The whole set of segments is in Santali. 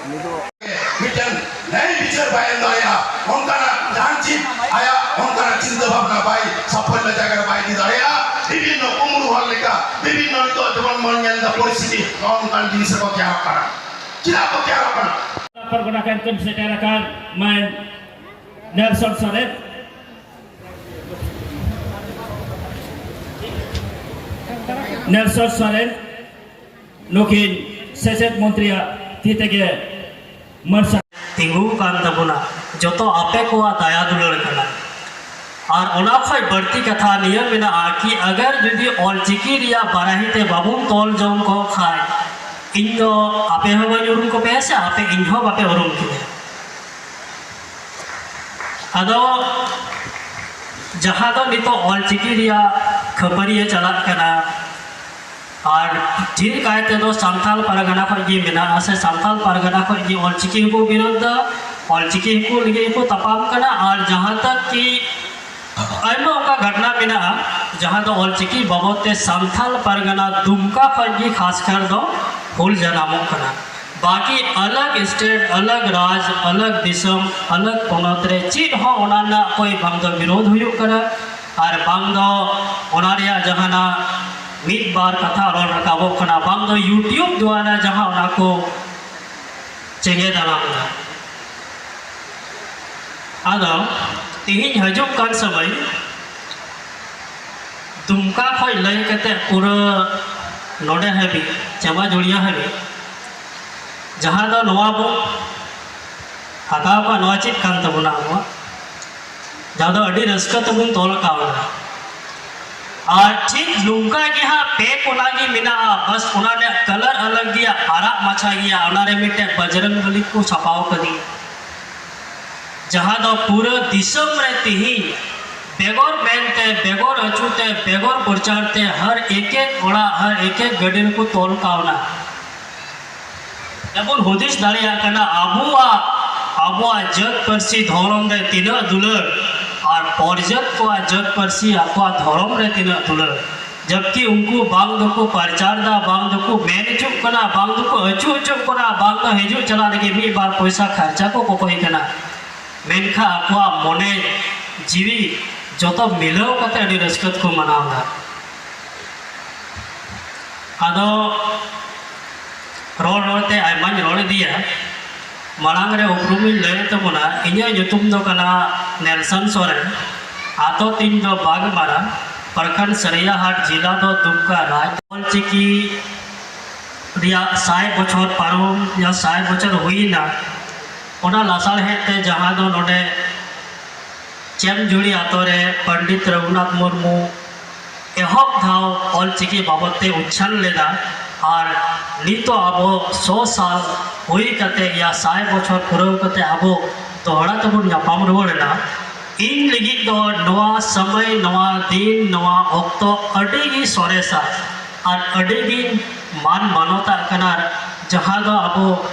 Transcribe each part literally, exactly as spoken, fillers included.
ᱢᱤᱫᱴᱮᱱ ᱱᱮᱭ ᱵᱤᱪᱟᱹᱨ ᱵᱟᱭ ᱮᱢ ᱫᱟᱲᱮᱭᱟᱜᱼᱟ, ᱚᱱᱠᱟᱱᱟᱜ ᱡᱟᱦᱟᱱ ᱪᱮᱫ ᱟᱭᱟᱜ ᱚᱱᱠᱟᱱᱟᱜ ᱪᱤᱱᱛᱟᱹ ᱵᱷᱟᱵᱽᱱᱟ ᱵᱟᱭ ᱥᱟᱯᱷᱚᱞᱞᱚ ᱡᱟᱭᱜᱟ ᱨᱮ ᱵᱟᱭ ᱤᱫᱤ ᱫᱟᱲᱮᱭᱟᱜᱼᱟ᱾ ᱵᱤᱵᱷᱤᱱᱱᱚ ᱠᱩᱢᱲᱩ ᱦᱚᱲ ᱞᱮᱠᱟ, ᱵᱤᱵᱷᱤᱱᱱᱚ ᱱᱤᱛᱚᱜ ᱡᱮᱢᱚᱱ ᱵᱚᱱ ᱧᱮᱞ ᱮᱫᱟ ᱯᱚᱨᱤᱥᱛᱷᱤᱛᱤ, ᱱᱚᱜᱼᱚ ᱱᱚᱝᱠᱟᱱ ᱡᱤᱱᱤᱥ ᱨᱮᱠᱚ ᱛᱮᱭᱟᱨᱚᱜ ᱠᱟᱱᱟ᱾ ᱪᱮᱫᱟᱜ ᱠᱚ ᱛᱮᱭᱟᱨᱚᱜ ᱠᱟᱱᱟ? ᱯᱟᱨᱜᱟᱱᱟ ᱠᱷᱚᱱ ᱠᱤᱱ ᱥᱮᱴᱮᱨ ᱟᱠᱟᱱ ᱢᱟᱹᱭ ᱱᱮᱞᱥᱚᱱ ᱥᱚᱨᱮᱱ, ᱱᱮᱞᱥᱚᱱ ᱥᱚᱨᱮᱱ ᱱᱩᱠᱤᱱ ᱥᱮᱪᱮᱫ ᱢᱚᱱᱛᱨᱤᱭᱟᱜ ᱛᱤ ᱛᱮᱜᱮ ᱢᱟᱹᱨᱥᱟᱞ ᱛᱤᱸᱜᱩ ᱠᱟᱱ ᱛᱟᱵᱚᱱᱟ, ᱡᱚᱛᱚ ᱟᱯᱮ ᱠᱚᱣᱟᱜ ᱫᱟᱭᱟ ᱫᱩᱞᱟᱹᱲ ᱠᱟᱱᱟ᱾ ᱟᱨ ᱚᱱᱟ ᱠᱷᱚᱡ ᱵᱟᱹᱲᱛᱤ ᱠᱟᱛᱷᱟ ᱱᱤᱭᱟᱹ ᱢᱮᱱᱟᱜᱼᱟ ᱠᱤ ᱟᱜᱟᱨ ᱡᱩᱫᱤ ᱚᱞᱪᱤᱠᱤ ᱨᱮᱭᱟᱜ ᱵᱟᱨᱟᱦᱤ ᱛᱮ ᱵᱟᱵᱚᱱ ᱛᱚᱞ ᱡᱚᱝ ᱠᱚ ᱠᱷᱟᱡ, ᱤᱧ ᱫᱚ ᱟᱯᱮ ᱦᱚᱸ ᱵᱟᱹᱧ ᱩᱨᱩᱢ ᱠᱚᱯᱮᱭᱟ ᱥᱮ ᱟᱯᱮ ᱤᱧ ᱦᱚᱸ ᱵᱟᱯᱮ ᱩᱨᱩᱢ ᱠᱤᱧᱟ᱾ ᱟᱫᱚ ᱡᱟᱦᱟᱸ ᱫᱚ ᱱᱤᱛᱚᱜ ᱚᱞᱪᱤᱠᱤ ᱨᱮᱭᱟᱜ ᱠᱷᱟᱹᱯᱟᱹᱨᱤᱭᱟᱹ ᱪᱟᱞᱟᱜ ᱠᱟᱱᱟ, ᱟᱨ ᱰᱷᱮᱨ ᱠᱟᱭ ᱛᱮᱫᱚ ᱥᱟᱱᱛᱟᱞ ᱯᱟᱨᱜᱟᱱᱟ ᱠᱷᱚᱡ ᱜᱮ ᱢᱮᱱᱟᱜᱼᱟ, ᱥᱮ ᱥᱟᱱᱛᱟᱞ ᱯᱟᱨᱜᱟᱱᱟ ᱠᱷᱚᱡ ᱜᱮ ᱚᱞᱪᱤᱠᱤ ᱦᱚᱸᱠᱚ ᱵᱤᱨᱳᱫᱷ ᱫᱟ, ᱚᱞᱪᱤᱠᱤ ᱦᱚᱸᱠᱚ ᱞᱟᱹᱜᱤᱫ ᱦᱚᱸᱠᱚ ᱛᱟᱯᱟᱢ ᱠᱟᱱᱟ᱾ ᱟᱨ ᱡᱟᱦᱟᱸ ᱛᱟᱠ ᱠᱤ ᱟᱭᱢᱟ ᱚᱱᱠᱟ ᱜᱷᱚᱴᱱᱟ ᱢᱮᱱᱟᱜᱼᱟ, ᱡᱟᱦᱟᱸ ᱫᱚ ᱚᱞᱪᱤᱠᱤ ᱵᱟᱵᱚᱫ ᱛᱮ ᱥᱟᱱᱛᱟᱞ ᱯᱟᱨᱜᱟᱱᱟ ᱫᱩᱢᱠᱟ ᱠᱷᱚᱡ ᱜᱮ ᱠᱷᱟᱥ ᱠᱟᱨ ᱫᱚ ᱦᱩᱞ ᱡᱟᱱᱟᱢᱚᱜ ᱠᱟᱱᱟ᱾ ᱵᱟᱠᱤ ᱟᱞᱟᱜᱽ ᱥᱴᱮᱴ, ᱟᱞᱟᱜᱽ ᱨᱟᱡᱽ, ᱟᱞᱟᱜᱽ ᱫᱤᱥᱚᱢ, ᱟᱞᱟᱜᱽ ᱯᱚᱱᱚᱛ ᱨᱮ ᱪᱮᱫ ᱦᱚᱸ ᱚᱱᱟ ᱨᱮᱱᱟᱜ ᱠᱳᱭ ᱵᱟᱝ ᱫᱚ ᱵᱤᱨᱳᱫᱷ ᱦᱩᱭᱩᱜ ᱠᱟᱱᱟ, ᱟᱨ ᱵᱟᱝ ᱫᱚ ᱚᱱᱟ ᱨᱮᱭᱟᱜ ᱡᱟᱦᱟᱱᱟᱜ ᱢᱤᱫ ᱵᱟᱨ ᱠᱟᱛᱷᱟ ᱨᱚᱲ ᱨᱟᱠᱟᱵᱚᱜ ᱠᱟᱱᱟ, ᱵᱟᱝ ᱫᱚ YouTube ᱫᱩᱣᱟᱨᱟ ᱡᱟᱦᱟᱸ ᱚᱱᱟ ᱠᱚ ᱪᱮᱸᱜᱮ ᱫᱟᱨᱟᱢ ᱮᱫᱟ᱾ ᱟᱫᱚ ᱛᱮᱦᱮᱧ ᱦᱤᱡᱩᱜ ᱠᱟᱱ ᱥᱚᱢᱚᱭ ᱫᱩᱢᱠᱟ ᱠᱷᱚᱡ ᱞᱟᱹᱭ ᱠᱟᱛᱮ ᱯᱩᱨᱟᱹ ᱱᱚᱰᱮ ᱦᱟᱹᱵᱤᱡ, ᱪᱟᱵᱟ ᱡᱩᱲᱤᱭᱟ ᱦᱟᱹᱵᱤᱡ, ᱡᱟᱦᱟᱸ ᱫᱚ ᱱᱚᱣᱟ ᱵᱚ ᱦᱟᱛᱟᱣ ᱠᱟᱜ, ᱱᱚᱣᱟ ᱪᱮᱫ ᱠᱟᱱ ᱛᱟᱵᱚᱱᱟ ᱟᱵᱚᱣᱟᱜ, ᱡᱟᱦᱟᱸ ᱫᱚ ᱟᱹᱰᱤ ᱨᱟᱹᱥᱠᱟᱹ ᱛᱮᱵᱚᱱ ᱛᱚᱞ ᱠᱟᱣᱱᱟ᱾ ᱟᱨ ᱴᱷᱤᱠ ᱱᱚᱝᱠᱟ ᱜᱮ ᱦᱟᱸᱜ ᱯᱮ ᱠᱚᱱᱟ ᱜᱮ ᱢᱮᱱᱟᱜᱼᱟ, ᱵᱟᱥ ᱚᱱᱟ ᱨᱮᱭᱟᱜ ᱠᱟᱞᱟᱨ ᱟᱞᱟᱜᱽ ᱜᱮᱭᱟ, ᱟᱨᱟᱜ ᱢᱟᱪᱷᱟ ᱜᱮᱭᱟ, ᱚᱱᱟ ᱨᱮ ᱢᱤᱫᱴᱮᱡ ᱵᱟᱡᱨᱚᱝ ᱵᱚᱞᱤ ᱠᱚ ᱪᱷᱟᱯᱟᱣ ᱠᱟᱫᱮᱭᱟ, ᱡᱟᱦᱟᱸ ᱫᱚ ᱯᱩᱨᱟᱹ ᱫᱤᱥᱚᱢ ᱨᱮ ᱛᱮᱦᱮᱧ ᱵᱮᱜᱚᱨ ᱢᱮᱱᱛᱮ, ᱵᱮᱜᱚᱨ ᱟᱹᱪᱩᱛᱮ, ᱵᱮᱜᱚᱨ ᱯᱨᱚᱪᱟᱨ ᱛᱮ ᱦᱟᱨ ᱮᱠ ᱮᱠ ᱚᱲᱟᱜ, ᱦᱟᱨ ᱮᱠ ᱮᱠ ᱜᱟᱹᱰᱤ ᱨᱮᱠᱚ ᱛᱚᱞ ᱠᱟᱣᱱᱟ᱾ ᱮᱵᱚᱱ ᱦᱩᱫᱤᱥ ᱫᱟᱲᱮᱭᱟᱜ ᱠᱟᱱᱟ ᱟᱵᱚᱣᱟᱜ, ᱟᱵᱚᱣᱟᱜ ᱡᱟᱹᱛ ᱯᱟᱹᱨᱥᱤ ᱫᱷᱚᱨᱚᱢ ᱨᱮ ᱛᱤᱱᱟᱹᱜ ᱫᱩᱞᱟᱹᱲ ᱟᱨ ᱯᱚᱨᱡᱟᱹᱛ ᱠᱚᱣᱟᱜ ᱡᱟᱹᱛ ᱯᱟᱹᱨᱥᱤ ᱟᱠᱚᱣᱟᱜ ᱫᱷᱚᱨᱚᱢ ᱨᱮ ᱛᱤᱱᱟᱹᱜ ᱫᱩᱞᱟᱹᱲ᱾ ᱡᱟᱵᱠᱤ ᱩᱱᱠᱩ ᱵᱟᱝ ᱫᱚᱠᱚ ᱯᱨᱚᱪᱟᱨ ᱫᱟ, ᱵᱟᱝ ᱫᱚᱠᱚ ᱢᱮᱱ ᱦᱚᱪᱚᱜ ᱠᱟᱱᱟ, ᱵᱟᱝ ᱫᱚᱠᱚ ᱟᱹᱪᱩ ᱦᱚᱪᱚᱜ ᱠᱟᱱᱟ, ᱵᱟᱝ ᱫᱚ ᱦᱤᱡᱩᱜ ᱪᱟᱞᱟᱜ ᱞᱟᱹᱜᱤᱫ ᱢᱤᱫ ᱵᱟᱨ ᱯᱚᱭᱥᱟ ᱠᱷᱚᱨᱪᱟ ᱠᱚ ᱠᱚᱠᱚᱭ ᱠᱟᱱᱟ, ᱢᱮᱱᱠᱷᱟᱱ ᱟᱠᱚᱣᱟᱜ ᱢᱚᱱᱮ ᱡᱤᱣᱤ ᱡᱚᱛᱚ ᱢᱤᱞᱟᱹᱣ ᱠᱟᱛᱮ ᱟᱹᱰᱤ ᱨᱟᱹᱥᱠᱟᱹ ᱛᱮᱠᱚ ᱢᱟᱱᱟᱣ ᱫᱟ᱾ ᱟᱫᱚ ᱨᱚᱲ ᱨᱚᱲ ᱛᱮ ᱟᱭᱢᱟᱧ ᱨᱚᱲ ᱤᱫᱤᱭᱟ᱾ ᱢᱟᱲᱟᱝ ᱨᱮ ᱩᱯᱨᱩᱢᱤᱧ ᱞᱟᱹᱭ ᱛᱟᱵᱚᱱᱟ, ᱤᱧᱟᱹᱜ ᱧᱩᱛᱩᱢ ᱫᱚ ᱠᱟᱱᱟ ᱱᱮᱞᱥᱚᱱ ᱥᱚᱨᱮᱱ, ᱟᱛᱳ ᱛᱤᱧ ᱫᱚ ᱵᱟᱜᱽᱢᱟᱨᱟ, ᱯᱨᱚᱠᱷᱚᱸᱰ ᱥᱟᱹᱨᱤᱭᱟᱦᱟᱴ, ᱡᱮᱞᱟ ᱫᱚ ᱫᱩᱢᱠᱟ ᱨᱟᱡᱽ᱾ ᱚᱞᱪᱤᱠᱤ ᱨᱮᱭᱟᱜ ᱥᱟᱭ ᱵᱚᱪᱷᱚᱨ ᱯᱟᱨᱚᱢ ᱭᱟ ᱥᱟᱭ ᱵᱚᱪᱷᱚᱨ ᱦᱩᱭᱱᱟ, ᱚᱱᱟ ᱞᱟᱥᱟᱲᱦᱮᱫ ᱛᱮ ᱡᱟᱦᱟᱸ ᱫᱚ ᱱᱚᱰᱮ ᱪᱮᱢᱡᱩᱲᱤ ᱟᱛᱳ ᱨᱮ ᱯᱚᱱᱰᱤᱛ ᱨᱚᱜᱷᱩᱱᱟᱛᱷ ᱢᱩᱨᱢᱩ ᱮᱦᱚᱵ ᱫᱷᱟᱣ ᱚᱞᱪᱤᱠᱤ ᱵᱟᱵᱚᱫ ᱛᱮ ᱩᱪᱷᱟᱹᱱ ᱞᱮᱫᱟ᱾ ᱟᱨ ᱱᱤᱛᱚᱜ ᱟᱵᱚ ᱥᱚ ᱥᱟᱞ ᱦᱩᱭ ᱠᱟᱛᱮ ᱭᱟ ᱥᱟᱭ ᱵᱚᱪᱷᱚᱨ ᱯᱩᱨᱟᱹᱣ ᱠᱟᱛᱮ ᱟᱵᱚ ᱫᱚᱦᱲᱟ ᱛᱮᱵᱚᱱ ᱧᱟᱯᱟᱢ ᱨᱩᱣᱟᱹᱲ ᱮᱱᱟ᱾ ᱤᱧ ᱞᱟᱹᱜᱤᱫ ᱫᱚ ᱱᱚᱣᱟ ᱥᱚᱢᱚᱭ, ᱱᱚᱣᱟ ᱫᱤᱱ, ᱱᱚᱣᱟ ᱚᱠᱛᱚ ᱟᱹᱰᱤ ᱜᱮ ᱥᱚᱨᱮᱥᱟ ᱟᱨ ᱟᱹᱰᱤ ᱜᱤᱧ ᱢᱟᱱ ᱢᱟᱱᱚᱛᱟᱜ ᱠᱟᱱᱟ᱾ ᱡᱟᱦᱟᱸ ᱫᱚ ᱟᱵᱚ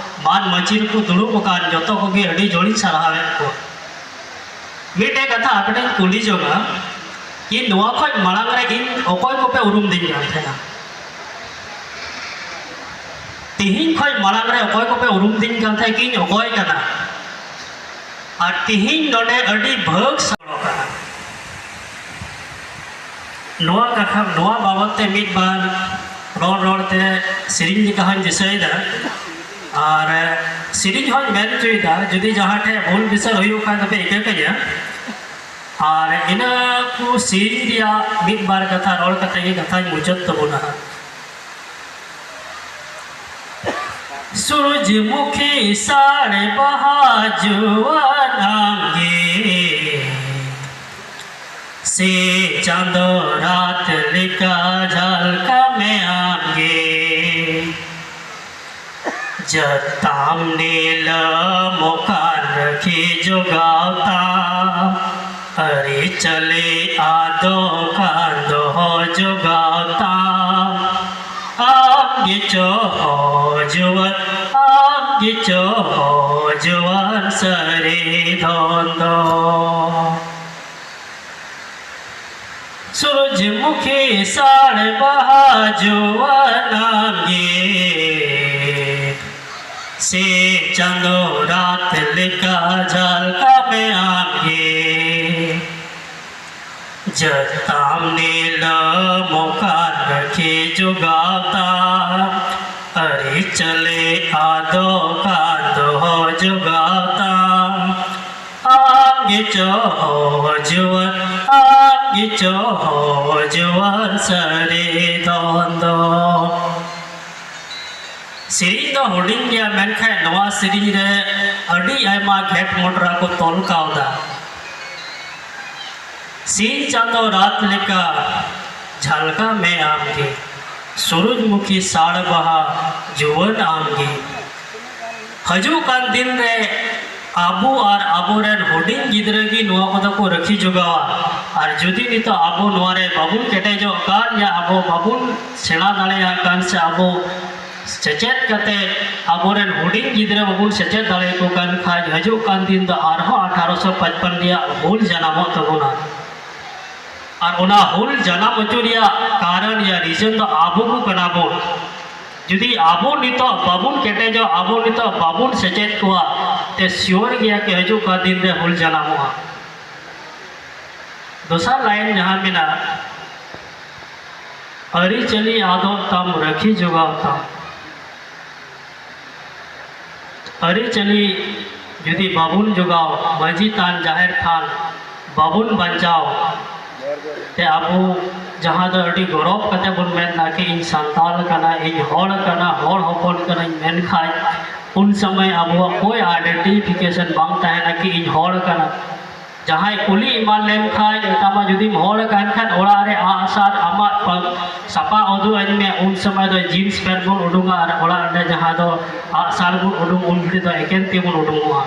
ᱢᱟᱱ ᱢᱟᱹᱪᱤ ᱨᱮᱠᱚ ᱫᱩᱲᱩᱵ ᱟᱠᱟᱱ ᱡᱚᱛᱚ ᱠᱚᱜᱮ ᱟᱹᱰᱤ ᱡᱳᱨᱤᱧ ᱥᱟᱨᱦᱟᱣᱮᱫ ᱠᱚᱣᱟ᱾ ᱢᱤᱫᱴᱮᱡ ᱠᱟᱛᱷᱟ ᱟᱯᱮ ᱴᱷᱮᱱ ᱠᱩᱞᱤ ᱡᱚᱝᱟ, ᱤᱧ ᱱᱚᱣᱟ ᱠᱷᱚᱡ ᱢᱟᱲᱟᱝ ᱨᱮ ᱤᱧ ᱚᱠᱚᱭ ᱠᱚᱯᱮ ᱩᱨᱩᱢ ᱫᱤᱧ ᱠᱟᱱ ᱛᱟᱦᱮᱱᱟ? ᱛᱤᱦᱤᱧ ᱠᱷᱚᱡ ᱢᱟᱲᱟᱝ ᱨᱮ ᱚᱠᱚᱭ ᱠᱚᱯᱮ ᱩᱨᱩᱢ ᱫᱤᱧ ᱠᱟᱱ ᱛᱟᱦᱮᱸ ᱠᱤ ᱤᱧ ᱚᱠᱚᱭ ᱠᱟᱱᱟ? ᱟᱨ ᱛᱤᱦᱤᱧ ᱱᱚᱰᱮ ᱟᱹᱰᱤ ᱵᱷᱟᱹᱜᱽ ᱥᱟᱲᱚ ᱠᱟᱱᱟ᱾ ᱱᱚᱣᱟ ᱠᱟᱛᱷᱟ, ᱱᱚᱣᱟ ᱵᱟᱵᱚᱫ ᱛᱮ ᱢᱤᱫ ᱵᱟᱨ ᱨᱚᱲ ᱨᱚᱲ ᱛᱮ ᱥᱮᱨᱮᱧ ᱞᱮᱠᱟ ᱦᱚᱸᱧ ᱫᱤᱥᱟᱹᱭᱮᱫᱟ᱾ ᱟᱨ ᱥᱮᱨᱮᱧ ᱦᱚᱸᱧ ᱢᱮᱱ ᱦᱚᱪᱚᱭᱮᱫᱟ, ᱡᱩᱫᱤ ᱡᱟᱦᱟᱸ ᱴᱷᱮᱡ ᱵᱷᱩᱞ ᱵᱤᱥᱟᱹᱨ ᱦᱩᱭᱩᱜ ᱠᱷᱟᱱ ᱫᱚᱯᱮ ᱤᱠᱟᱹ ᱠᱟᱹᱧᱟ᱾ ᱟᱨ ᱤᱱᱟᱹ ᱠᱚ ᱥᱮᱨᱮᱧ ᱨᱮᱭᱟᱜ ᱢᱤᱫ ᱵᱟᱨ ᱠᱟᱛᱷᱟ ᱨᱚᱲ ᱠᱟᱛᱮ ᱜᱮ ᱠᱟᱛᱷᱟᱧ ᱢᱩᱪᱟᱹᱫ ᱛᱟᱵᱚᱱᱟ ᱦᱟᱸᱜ᱾ ᱥᱩᱨᱩᱡᱽᱢᱩᱠᱷᱤ ᱥᱟᱲᱮ ᱵᱟᱦᱟ ᱡᱩᱣᱟᱹᱱ ᱟᱢᱜᱮ, ᱥᱤᱧ ᱪᱟᱸᱫᱚ ᱨᱟᱛ ᱞᱮᱠᱟ ᱡᱷᱟᱞᱠᱟᱣ ᱢᱮ ᱟᱢᱜᱮ᱾ ᱡᱟᱹᱛᱟᱢ ᱱᱤᱞᱟᱹᱢ ᱚᱠᱟᱱ ᱨᱟᱹᱠᱷᱤ ᱡᱚᱜᱟᱣ ᱛᱟᱢ, ᱟᱹᱨᱤᱪᱟᱹᱞᱤ ᱟᱫᱚᱜ ᱠᱷᱟᱱ ᱫᱚᱦᱚ ᱡᱚᱜᱟᱣ ᱛᱟᱢ᱾ ᱟᱢ ᱜᱮᱪᱚ ᱦᱚ ᱡᱩᱣᱟᱹᱱ, ᱟᱢ ᱜᱮᱪᱚ ᱦᱚ ᱡᱩᱣᱟᱹᱱ ᱥᱟᱹᱨᱤ ᱫᱷᱚᱱ ᱫᱚ᱾ ᱥᱩᱨᱩᱡᱽᱢᱩᱠᱷᱤ ᱥᱟᱲ ᱵᱟᱦᱟ ᱡᱩᱣᱟᱹᱱᱟᱢ ᱜᱮ, ᱥᱤᱧ ᱪᱟᱸᱫᱚ ᱨᱟᱛ ᱞᱮᱠᱟ ᱡᱷᱟᱞᱠᱟᱣ ᱢᱮ ᱟᱢ ᱜᱮ᱾ ᱡᱟᱹᱛᱟᱢ ᱱᱤᱞᱟᱹᱢ ᱚᱠᱟᱱ ᱨᱟᱹᱠᱷᱤ ᱡᱚᱜᱟᱣ ᱛᱟᱢ, ᱟᱹᱨᱤᱪᱟᱹᱞᱤ ᱟᱫᱚᱜ ᱠᱟᱱ ᱫᱚᱦᱚ ᱡᱚᱜᱟᱣ ᱛᱟᱢ᱾ ᱟᱢ ᱜᱮᱪᱚ ᱦᱚ ᱡᱩᱣᱟᱹᱱ, ᱟᱢ ᱜᱮᱪᱚ ᱦᱚ ᱡᱩᱣᱟᱹᱱ ᱥᱟᱹᱨᱤ ᱫᱷᱚᱱ ᱫᱚ᱾ ᱥᱮᱨᱮᱧ ᱫᱚ ᱦᱩᱰᱤᱧ ᱜᱮᱭᱟ, ᱢᱮᱱᱠᱷᱟᱱ ᱱᱚᱣᱟ ᱥᱮᱨᱮᱧ ᱨᱮ ᱟᱹᱰᱤ ᱟᱭᱢᱟ ᱜᱷᱮᱴ ᱢᱚᱴᱨᱟ ᱠᱚ ᱛᱚᱞ ᱠᱟᱣᱫᱟ᱾ ᱥᱤᱧ ᱪᱟᱸᱫᱚ ᱨᱟᱛ ᱞᱮᱠᱟ ᱡᱷᱟᱞᱠᱟᱣ ᱢᱮ ᱟᱢ ᱜᱮ, ᱥᱩᱨᱩᱡᱽᱢᱩᱠᱷᱤ ᱥᱟᱲ ᱵᱟᱦᱟ ᱡᱩᱣᱟᱹᱱ ᱟᱢ ᱜᱮ᱾ ᱦᱤᱡᱩᱜ ᱠᱟᱱ ᱫᱤᱱ ᱨᱮ ᱟᱵᱚ ᱟᱨ ᱟᱵᱚᱨᱮᱱ ᱦᱩᱰᱤᱧ ᱜᱤᱫᱽᱨᱟᱹ ᱜᱮ ᱱᱚᱣᱟ ᱠᱚᱫᱚ ᱠᱚ ᱨᱟᱹᱠᱷᱤ ᱡᱚᱜᱟᱣᱟ᱾ ᱟᱨ ᱡᱩᱫᱤ ᱱᱤᱛᱚᱜ ᱟᱵᱚ ᱱᱚᱣᱟ ᱨᱮ ᱵᱟᱵᱚᱱ ᱠᱮᱴᱮᱡᱚᱜ ᱠᱟᱱ, ᱭᱟ ᱟᱵᱚ ᱵᱟᱵᱚᱱ ᱥᱮᱬᱟ ᱫᱟᱲᱮᱭᱟᱜ ᱠᱟᱱ, ᱥᱮ ᱟᱵᱚ ᱥᱮᱪᱮᱫ ᱠᱟᱛᱮ ᱟᱵᱚᱨᱮᱱ ᱦᱩᱰᱤᱧ ᱜᱤᱫᱽᱨᱟᱹ ᱵᱟᱵᱚᱱ ᱥᱮᱪᱮᱫ ᱫᱟᱲᱮᱭᱟᱠᱚ ᱠᱟᱱ ᱠᱷᱟᱡ, ᱦᱤᱡᱩᱜ ᱠᱟᱱ ᱫᱤᱱ ᱫᱚ ᱟᱨᱦᱚᱸ ᱟᱴᱷᱟᱨᱚᱥᱚ ᱯᱟᱸᱪᱯᱟᱱᱱᱚ ᱨᱮᱭᱟᱜ ᱦᱩᱞ ᱡᱟᱱᱟᱢᱚᱜ ᱛᱟᱵᱚᱱᱟ᱾ ᱟᱨ ᱚᱱᱟ ᱦᱩᱞ ᱡᱟᱱᱟᱢ ᱦᱚᱪᱚ ᱨᱮᱭᱟᱜ ᱠᱟᱨᱚᱱ ᱭᱟ reason ᱫᱚ ᱟᱵᱚ ᱠᱚ ᱠᱟᱱᱟ ᱵᱚᱱ᱾ ᱡᱩᱫᱤ ᱟᱵᱚ ᱱᱤᱛᱚᱜ ᱵᱟᱵᱚᱱ ᱠᱮᱴᱮᱡᱚᱜ, ᱟᱵᱚ ᱱᱤᱛᱚᱜ ᱵᱟᱵᱚᱱ ᱥᱮᱪᱮᱫ ᱠᱚᱣᱟ, ᱛᱮ sure ᱜᱮᱭᱟ ᱠᱤ ᱦᱤᱡᱩᱜ ᱠᱟᱱ ᱫᱤᱱ ᱨᱮ ᱦᱩᱞ ᱡᱟᱱᱟᱢᱚᱜᱼᱟ᱾ ᱫᱚᱥᱟᱨ line ᱡᱟᱦᱟᱸ ᱢᱮᱱᱟᱜᱼᱟ, ᱟᱹᱨᱤᱪᱟᱹᱞᱤ ᱟᱫᱚᱜ ᱛᱟᱢ, ᱨᱟᱹᱠᱷᱤ ᱡᱚᱜᱟᱣ ᱛᱟᱢ᱾ ᱟᱹᱨᱤᱪᱟᱹᱞᱤ ᱡᱩᱫᱤ ᱵᱟᱵᱚᱱ ᱡᱚᱜᱟᱣ, ᱢᱟᱹᱡᱷᱤ ᱛᱷᱟᱱ, ᱡᱟᱦᱮᱨ ᱛᱷᱟᱱ ᱵᱟᱵᱚᱱ ᱵᱟᱧᱪᱟᱣ, ᱛᱮ ᱟᱵᱚ ᱡᱟᱦᱟᱸ ᱫᱚ ᱟᱹᱰᱤ ᱜᱚᱨᱚᱵᱽ ᱠᱟᱛᱮ ᱵᱚᱱ ᱢᱮᱱᱫᱟ ᱠᱤ ᱤᱧ ᱥᱟᱱᱛᱟᱲ ᱠᱟᱱᱟ, ᱤᱧ ᱦᱚᱲ ᱠᱟᱱᱟ, ᱦᱚᱲ ᱦᱚᱯᱚᱱ ᱠᱟᱹᱱᱟᱹᱧ, ᱢᱮᱱᱠᱷᱟᱱ ᱩᱱ ᱥᱚᱢᱚᱭ ᱟᱵᱚᱣᱟᱜ ᱠᱳᱭ identification ᱵᱟᱝ ᱛᱟᱦᱮᱱᱟ ᱠᱤ ᱤᱧ ᱦᱚᱲ ᱠᱟᱱᱟ᱾ ᱡᱟᱦᱟᱸᱭ ᱠᱩᱞᱤ ᱮᱢᱟᱱ ᱞᱮᱱᱠᱷᱟᱱ, ᱮᱴᱟᱜ ᱢᱟ ᱡᱩᱫᱤᱢ ᱦᱚᱲ ᱠᱟᱱ ᱠᱷᱟᱱ ᱚᱲᱟᱜ ᱨᱮ ᱟᱜᱼᱥᱟᱨ ᱟᱢᱟᱜ ᱯᱟ-, ᱥᱟᱯᱟ ᱩᱫᱩᱜ ᱟᱹᱧ ᱢᱮ, ᱩᱱ ᱥᱚᱢᱚᱭ ᱫᱚ jeans pant ᱵᱚᱱ ᱩᱰᱩᱝᱟ ᱟᱨ ᱚᱲᱟᱜ ᱨᱮ ᱡᱟᱦᱟᱸ ᱫᱚ ᱟᱜᱼᱥᱟᱨ ᱵᱚᱱ ᱩᱰᱩᱝ, ᱩᱱ ᱛᱮᱫᱚ ᱮᱠᱮᱱ ᱛᱤ ᱵᱚᱱ ᱩᱰᱩᱝᱚᱜᱼᱟ᱾